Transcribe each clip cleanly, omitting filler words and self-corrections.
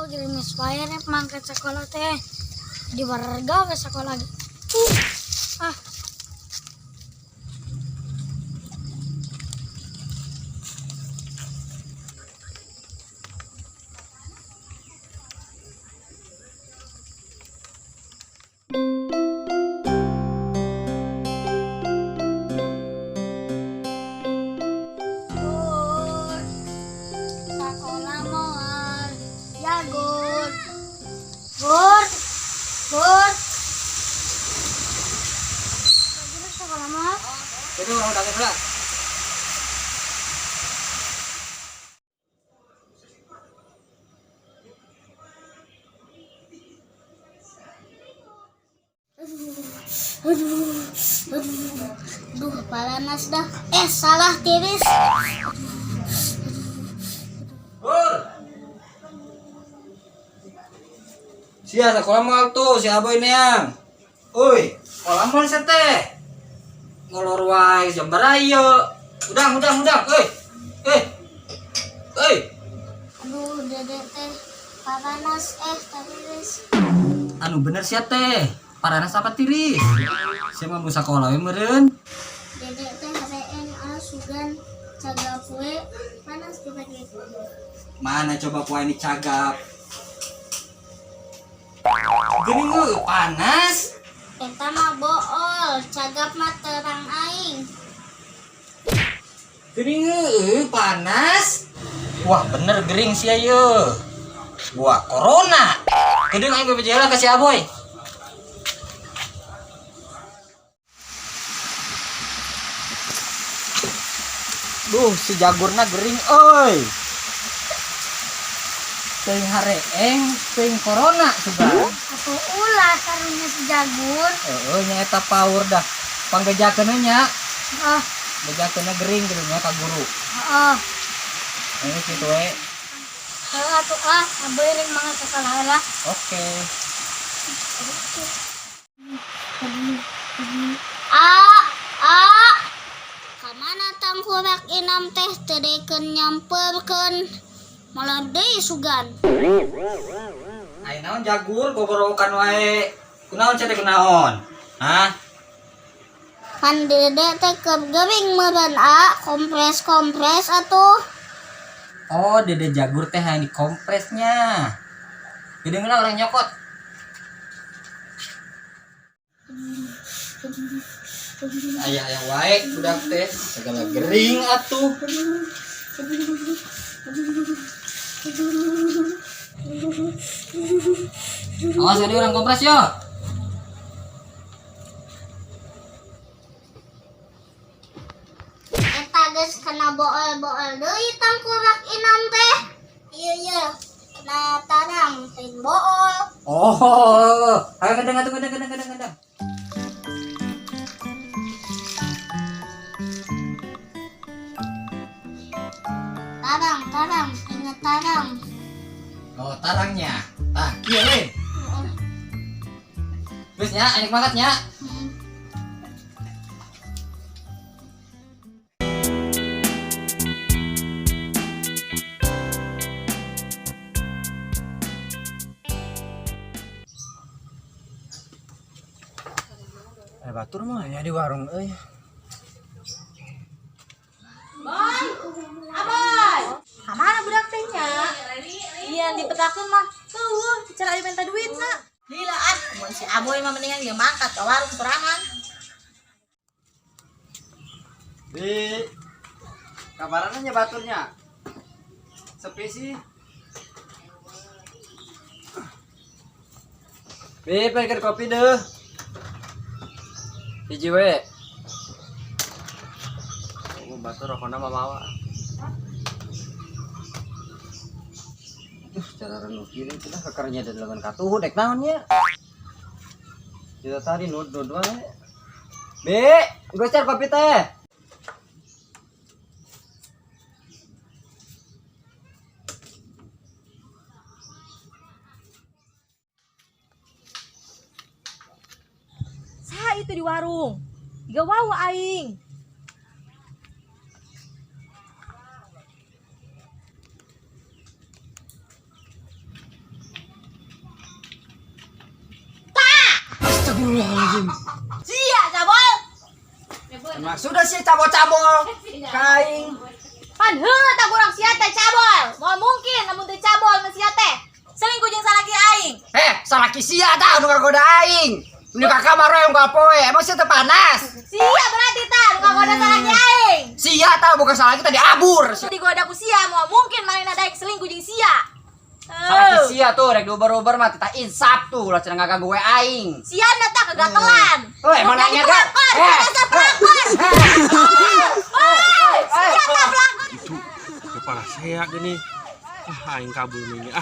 Gerimis wae rek mangkat sekolah teh. Di warga we sekolah ge. Ah. Gur. Sekolah moal. Ya gur. Gur. Gur. Gur sekolah moal. Itu orang udah heula. Aduh, aduh, aduh, panas dah. Eh, salah tiris. Gur. Sia sekolah moal tuh si Aboy neang. Oi, sekolah moal sia teh. Ngolor wae jam barayo. Udang, udang, udang. Oi. Eh. Oi. Aduh, dede teh panas eh tiris. Anu bener sia teh. Paranas apa tiris? Sia mah mau sekolah we meureun. Dede teh HPN ah sugan cagap we panas dipake. Mana coba kuah ini cagap. Geuning euy, panas. Eta mah bool, cagap mah terang aing. Geuning euy, panas. Wah, bener gering sia ye. Wah, corona. Geuning aing BPJS ka si Aboy. Duh, si jagurna gering euy. Teuing hareeng, teuing corona sugan. Atau ulah karunya si jagur. Heeh, nya eta power dah. Pangbejakeun nya. Ah, Bejakeun gering gitu nya ka guru. heeh. Ini kitu we. Heeh atuh ah, Aboy rek mangkat sekolah heula. Oke. A a kamana tangkurak inam teh teu dekeun nyamperkeun malah deui sugan. Ai naon jagur gogorowokan wae. Kunaon sia teh kunaon? Hah? Kan dede teh keur gering meureun a kompres-kompres atuh. Oh, dede jagur teh hayang dikompresnya. Geudeung lah orang nyokot. Ayah-ayah wae budak teh segala gering atuh. Awas ada orang kompres yo. Eta geus kena bool-bool deui tangkurak inam teh. Iya iya, kena tarang lain bool. Oh, ayo ngedeng atuh ngedeng ngedeng ngedeng ngedeng. Tarang, tarang, inget tarang. Oh, tarangnya. Tah, kieu we. Geus nya, ayo mangkat nya. Eh batur mah ya di warung euy. Boy, Aboy. Kamana budak teh nya? Iya, dipetakeun mah. Tuh, cara ayo minta duit na. Lila ah, mun si Aboy mah mendingan ge mangkat ka warung sorangan. Di kabarannya nya baturnya. Sepi sih. Bi, pengen kopi deh. Hiji we. Oh, batur rokona mah mawa. Duh, cara renung kiri itu dah kekernya dan lengan katuhu dek naon nya. Kita tadi nud nud wae. Bi, geus car kopi teh. Saha itu di warung? Tiga wau aing. Astagfirullahaladzim. Sia cabol. Maksudnya sih cabol-cabol. Kaing. Pan heula tah kurang sia teh cabol. Moal mungkin lamun teu cabol mah sia teh. Selingkuh jeung salaki aing. Salaki sia tah nu ngagoda aing. Nu ka kamar we unggal poe. Emang sia teu panas? Sia berarti tah nu ngagoda salaki aing. Sia tah bukan salaki tadi abur. Digoda ku sia moal mungkin manehna daek selingkuh jeung sia. Salaki sia tuh rek diuber-uber mah titah insaf tuh ulah cenah ngaganggu we aing. Sia na tah kegatelan. Euy, emang nanya gak? Pelakor, dasar pelakor. Oi, sia tah pelakor. Itu kepala saya gini. Ah, aing kabur ini ah.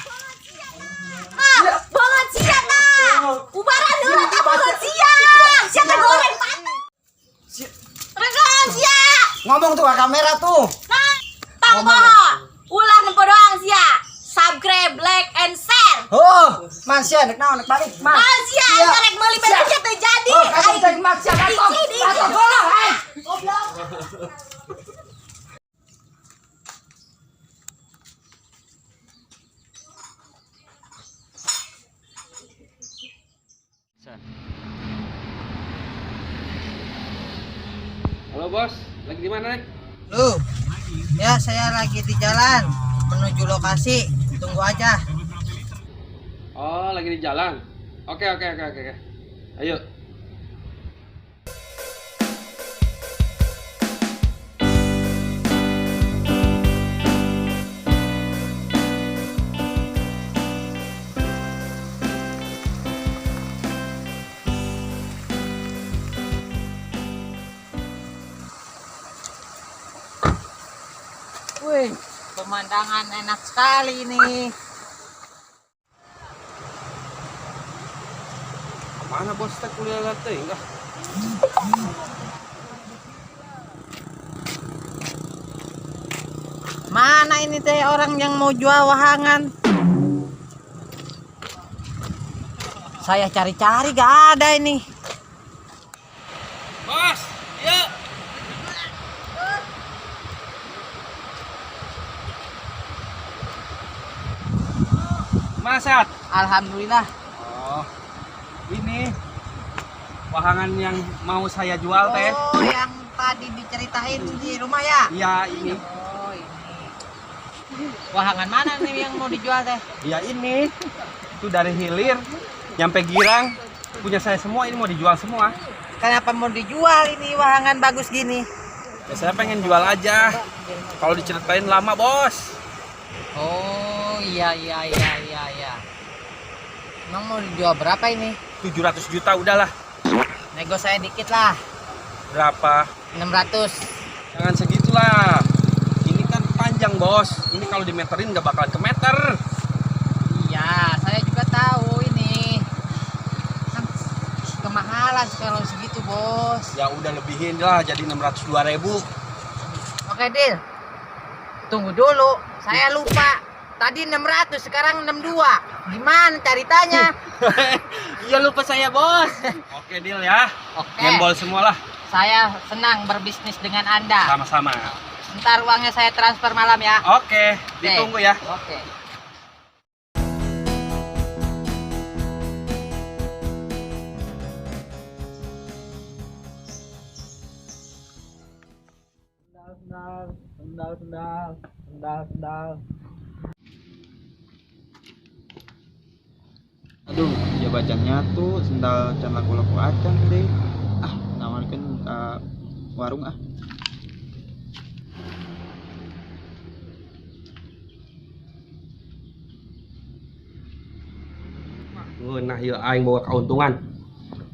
Ah, banget sia tah. Ubaran heula tah banget sia. Sia teh goreng pantes. Regan sia. Ngomong tuh ke kamera tuh. Nah, tang poho. Ulah nempo doang sia. Subscribe, like, and share. Oh, man sia rek naon rek balik, man. Nah, sia, aing rek meuli bensin sia teu jadi. Oh, kasih teh mat sia batok. Batok bola, eh. Goblok. Halo bos, lagi di mana? Lu, ya saya lagi di jalan menuju lokasi. Tunggu aja. Oh, lagi di jalan. Oke. Ayo. Wih, pemandangan enak sekali ini. Mana bos teh kuliah teh enggak? Mana ini teh orang yang mau jual wahangan? Saya cari-cari gak ada ini. Bos, yuk. Mana sehat? Alhamdulillah. Oh, ini wahangan yang mau saya jual teh. Oh, yang tadi diceritain di rumah ya? Iya, ini. Oh, ini. Wahangan mana nih yang mau dijual teh? Iya ini. Itu dari hilir nyampe Girang punya saya semua, ini mau dijual semua. Kenapa mau dijual ini wahangan bagus gini? Ya saya pengen jual aja. Kalau diceritain lama, bos. Oh, iya. Emang mau dijual berapa ini? 700 juta udahlah. Nego saya dikit lah. Berapa? 600. Jangan segitulah. Ini kan panjang, bos. Ini kalau dimeterin nggak bakalan ke meter. Iya, saya juga tahu ini. Kan kemahalan kalau segitu, bos. Ya udah lebihin lah jadi 602.000. Oke, deal. Tunggu dulu, saya lupa. Tadi 600, sekarang 62. Gimana ceritanya? Iya lupa saya, bos. Oke, deal ya. Oke. Gembol semua lah. Saya senang berbisnis dengan Anda. Sama-sama. Ntar uangnya saya transfer malam ya. Oke, ditunggu ya. Oke. Sendal. Aduh, ya bacanya tuh sendal can laku-laku acan deh. Ah, nawarkan ke warung ah. Ngeunah ieu aing bawa keuntungan.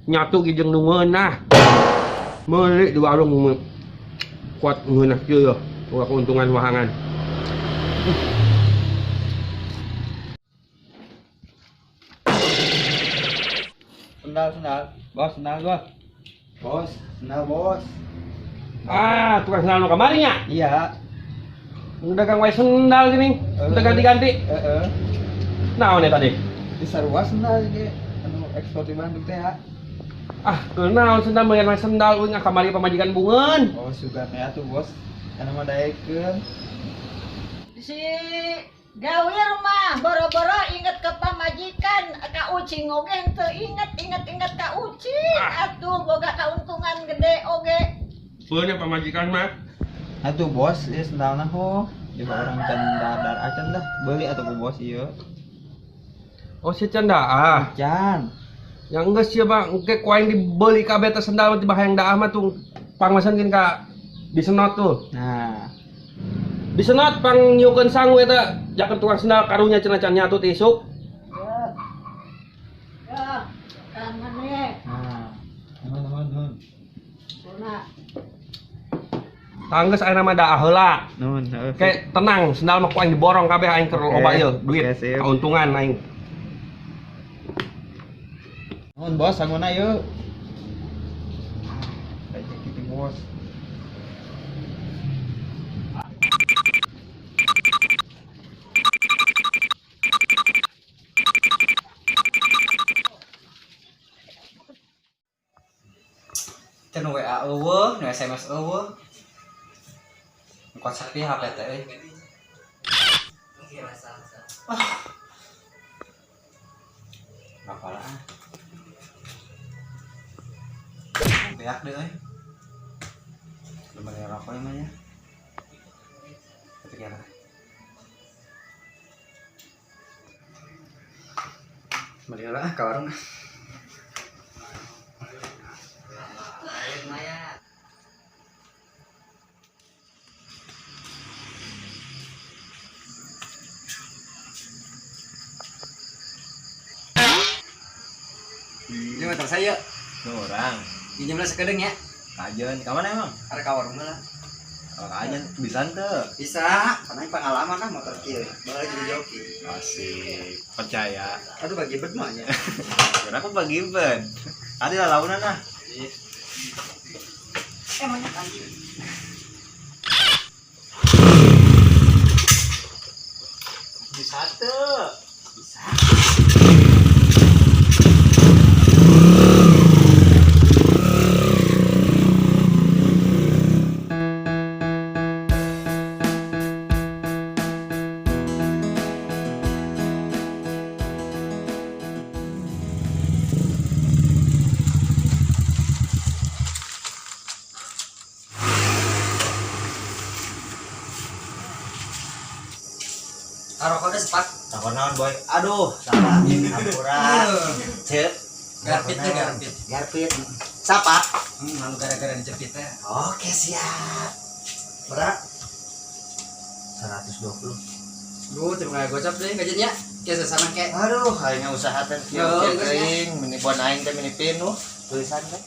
Nyatu ge jeung nu ngeunah. Meuli di warung kuat ngeunah kieu yeuh, bawa keuntungan wahangan. Sendal. Bos, sendal gua. Bos, sendal bos. Ah, tukang sendal nu kamari nya? Iya. Nu dagang wae sendal gini, udah ganti-ganti. Heeh. Naon eta tadi? Di sarua sendal ge anu ekspor di Bandung teh ya. Ah, kunaon sendal meureun wae sendal euy kamari pamajikan bungeun. Oh, sugan ya tuh bos. Kana mah daekeun. Si Gawir mah boro-boro inget ke pamajikan ka Ucing oge henteu inget inget inget ka Ucing atuh boga kauntungan gede oge. Punya pamajikan mah. Atuh bos, ieu sendalna ho. Di orang can dar acan dah. Beli atuh ku bos ieu. Oh, si can daah. Can. Yang geus sia mah engke ku aing dibeli kabeh teh sendal mah tiba hayang daah mah tuh pangmesenkeun ka disenot tuh. Nah, Disenot pang nyukeun sangu eta jakeun tukang sendal karunya cenah can nyatu teh isuk. Ya, kangen ye. Nah. Nuhun nuhun nuhun. Kuna. Tanggeus ayeuna mah daah heula. Nuhun, heuh. Kayak tenang, sendal mah ku aing diborong kabeh aing keur Oke. loba ieu duit. Oke, sip. Keuntungan aing. Nuhun bos, sanguna yeuh. Rezeki ti bos. Teu nu WA eueuh, nu SMS eueuh. Kuat sepi HP teh euy. Ah. Apa lah. Beak deh euy. Belum ada rokok emangnya. Tapi kira. Beli lah ke warung. Ini motor saya. Orang. Pinjam lah sekedeng ya. Kajen, ka mana emang? Ada ka warung lah. Kalau kajen bisa teu? Bisa, karena pengalaman lah motor kieu. Bakal jadi joki. Asik, percaya. Aduh bagi bet mah nya. Kenapa bagi ben? Ada lah launan ah. Emangnya anjing. Bisa teu. Bisa. Rokoknya sepak. Takon naon, boy? Aduh, salah. Hampura. Cek. Garpit teh garpit. Garpit. Sapa? Lalu gara-gara dijepit teh. Oke, siap. Berapa? 120. Duh, terima kasih gocap deh gajinya. Kayak sesana kek. Aduh, aing usaha teh Yo, kieu geus nya. teuing, meni bon aing teh meni pinuh tulisan teh.